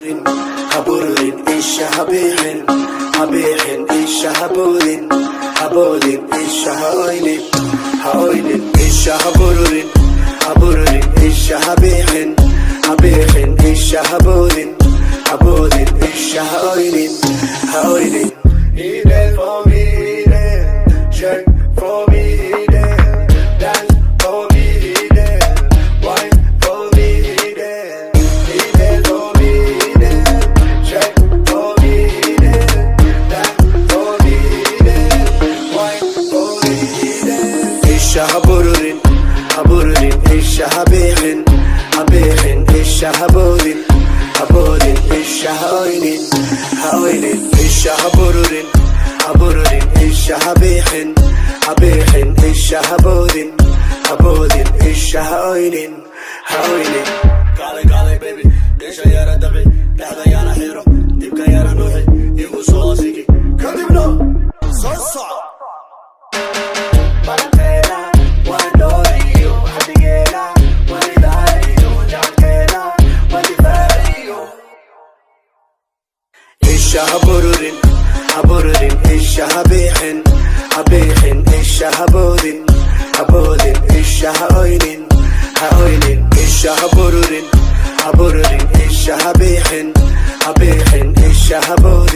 Habururin isha, habixin, habixin isha, haboodin, haboodin isha, haoynin, haoynin isha, habururin, habururin isha, habixin, habixin isha, haboodin, haboodin isha, haoynin, haoynin. Dance for me, dance, shake for me, dance, dance for me, dance, wine for me, dance, dance for me, dance, shake for me, dance, dance for me, dance, wine for me, dance. Isha habururin, habururin isha, habixin, habixin isha, haboodin, haboodin isha, haoynin, haoynin isha, habururin, habururin isha, habixin, habixin isha, haboodin, haboodin isha, haoynin, haoynin. Kaalay, kaalay baby, dheesha yara dabi, dhexda yara xiro, dibka yara nuuxi, igu soo sigi, kadibna soo soco. Balanteena waa dooriyo, xadigeena waa ilaaliyo, jacaylkeena waa difaaciyo. Isha habururin, habururin isha, habixin, habixin isha, haboodin, haboodin isha, haoynin, haoynin isha, habururin, habururin isha, habixin, habixin isha, haboodin.